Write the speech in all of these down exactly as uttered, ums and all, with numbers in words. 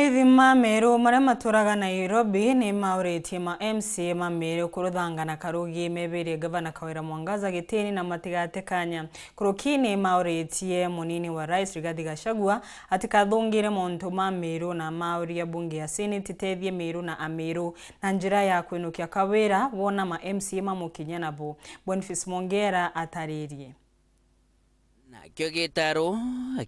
Aithi ma Meru maria maturaga Nairobi ni mauritie ma M C A ma Meru kuruthanga na karugi mebirie Gavana Kawira Mwangaza gitini na matigate kanya. Kuruki ni mauritie munini wa Rais Rigathi Gachagua atikathungire mauntu ma Meru na mauria bunge ya Senate itethie Meru na Ameru na njira ya kwinukia Kawira wona ma M C A mamukinya nabo. Boniface Mwongera ataririe. Nakio gitaro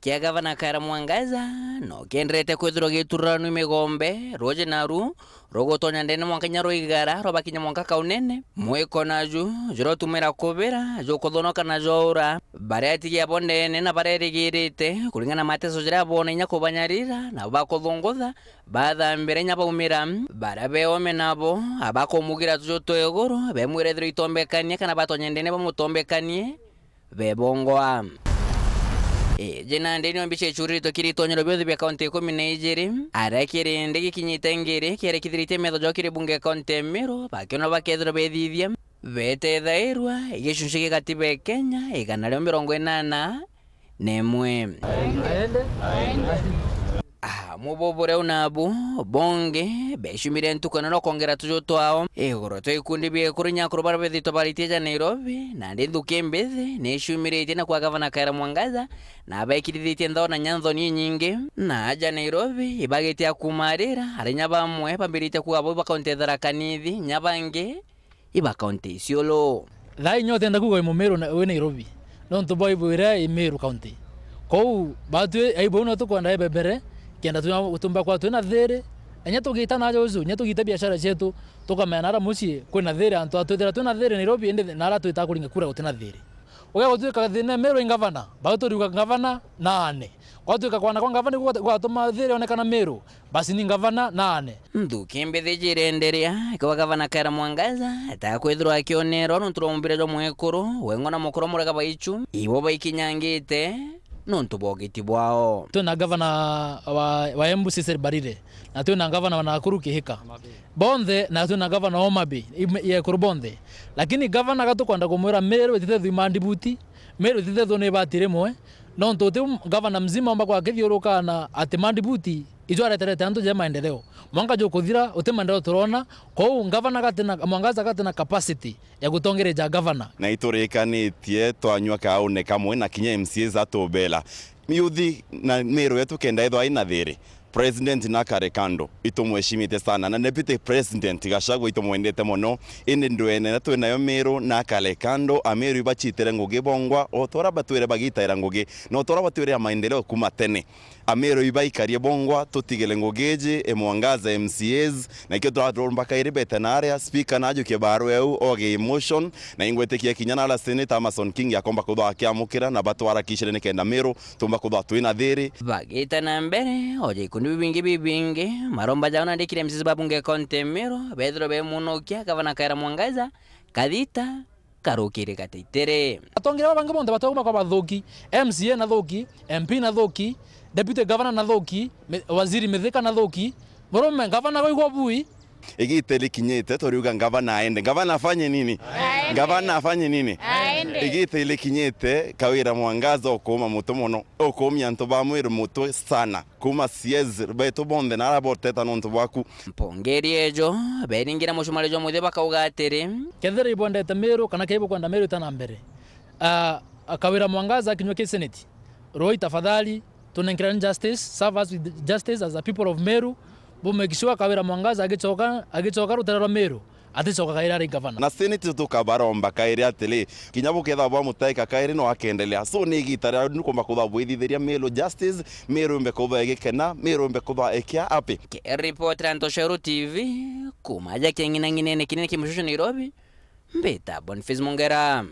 kia Gavana Kawira Mwangaza no kienderete kwithirwa gitururanu migombe, ruuji naru rugutonya ndene mwanka inya rwigara rwabakinya mwanka kaunene. Mwiko naju jurotumira kubira, jukuthonoka na jwaura. Baria atigia bo ndene na barerigirite, kuringana na mateso jaria boona inya kubanyarira na bakuthungutha, bathambire inya baumira. Baria beome nabo abakumugira tuju twa iguru, bemwire ethirwa itombekanie kana batonye ndene bamutombekanie. Bebongwa. Iji nandi nio mbica icuritwe kiri itonyero bionthe bia kaunti ikumi na ijiri, aria kiri ndi gikinyite ngiri kierekithiritie metho jao kiri bunge ya kaunti ya Meru, bakiona bakethirwa bethithia betethairwa igicunci gia gatiba ya Kenya igana ria mirongo inana na imwe. Ah, mububure unabu, bongi becumire ntuku ino na kwongera tuju twao iguru twa ikundi bia ikuru nyakuru baria bethitwe baritie ja Nairobi, nandi nthuki mbithi nicumiritie na kwa Gavana Kawira Mwangaza, na abaikirithiritie nthao na nyanthoni inyingi, na aja Nairobi ibagitia kumarira, aria inya bamwe bambiritie kuuga bo ba kaunti ya Tharaka Nithi, inya bangi iba kaunti Isiolo. Thaa inya utienda kuuga wi Mumiru na, wi Nairobi, nontu bwa aibu iria i Meru County. Kou batwi aibu iu no tukwenda ibebere, kenda tuna-, tumba kwa twina thiri, na inya tugita na aja uju, inya tugita biashara cietu, tukamenya nara mucii kwina thiri, antu atwithira twina thiri Nairobi, indi nara twita kuringa kura gutina thiri. Ugia gutwika thina Meru i ngavana, bau turiuga ngavana na ane. Gwatwika kwana kwa ngavana igu gwatuma thiri onekana Meru, basi ni ngavana na ane. Nthuki mbithi jirenderea, ikiwa Gavana Kawira Mwangaza atakwithirwa akionerwa nontu rwa mumbire jwa mwekuru, weng'o na mukuru Murega Baichu, ibo baikinyangite nontu bwa ugiti bwao. Twina gavana wa, wa Embu Cecily Mbarire, na twina gavana wa Nakuru Kihika. Bonthe, na twina gavana wa Homa Bay, i-, i ekuru bonthe. Lakini gavana gatukwenda kumwira Meru itithethwa i mandibuti, Meru itithethwa ni ibati rimwe, nontu uti gavana mzima omba kwakithiuruka na ati mandibuti ijo areterete antu ja maendeleo. Mwanka jukuthira, uti maendeleo turona, kou ngavana gatina, Mwangaza gatina capacity ya gutongereja ngavana. Na iturikanitie twanyua kaune kamwe na kinya M C As atubela. Miuthi na Meru yetu kenda ithwa ina thiri. President na kare kando, itumweshimite sana, na Deputy President Gachagua itumwendete mono, indi ndwene na twinayo Meru na kare kando, Ameru ibachitire ngugi bongwa, o tora batwire bagitaira ngugi, na o tora batwire ya maendeleo kuma tene. Ameru ibaikarie bongwa, tutigire ngugi iji, e Mwangaza M C As, na ikio turaturomba kairi bete na aria, speaker na ajukie barua eu, oge emotion, na ingwitikia kinya na aria Senator Amason Kingi akomba kuthwa akiamukira, na batwarakicire nikenda Meru tumba kuthwa twina thiri. Bagita na mbere, oja ikundi bibingi bibingi, maromba jao nandi kiri M C As ba bunge kaunti Meru, bethirwe bemunukia, Gavana Kawira Mwangaza, kathita, karukiri gatitiri. Atongeria baba bangi bonthe batauma kwa bathuki, M C A na thuki, M P na thuki, Deputy Governor na thuki, mi-, Waziri Mithika na thuki, murume, ngavana goigwa bui. Igita ilikinyite, turiuga ngavana aende. Ngavana afanye nini? Aende. Ngavana afanye nini? Aende. Igita ilikinyite, Kawira Mwangaza ukuuma mutu mono. Ukuumia antu ba Meru mutu sana. Kuuma C As betu bonthe na aria boteta nontu bwaku. Mpongeri ejo, beringira mucumari jwa muthia bakauga atiri. Kethira ibwendete Meru, kana kethira ibukwenda Meru ita na mbere, ah, Kawira Mwangaza akinyua ki Senate, roi tafadhali, tunenkerani justice, serve us with justice as a people of Meru, bu make sure Kawira Mwangaza agicoka, agicoka rutere rwa Meru, aticoka kairi ari ngavana. Na Senate tukabaromba kairi atiri, kinya bukethirwa bwamutaika kairi no akendelea. So ni igita ria ni kumba kuthwa bwithithiria Meru justice, Meru imbe kuthwa igikena, Meru imbe kuthwa ikia happy. Kiripotera Ntosheru T V, kuma aja king'inang'inene kinene ki mucucu Nairobi, mbita Boniface Mongera.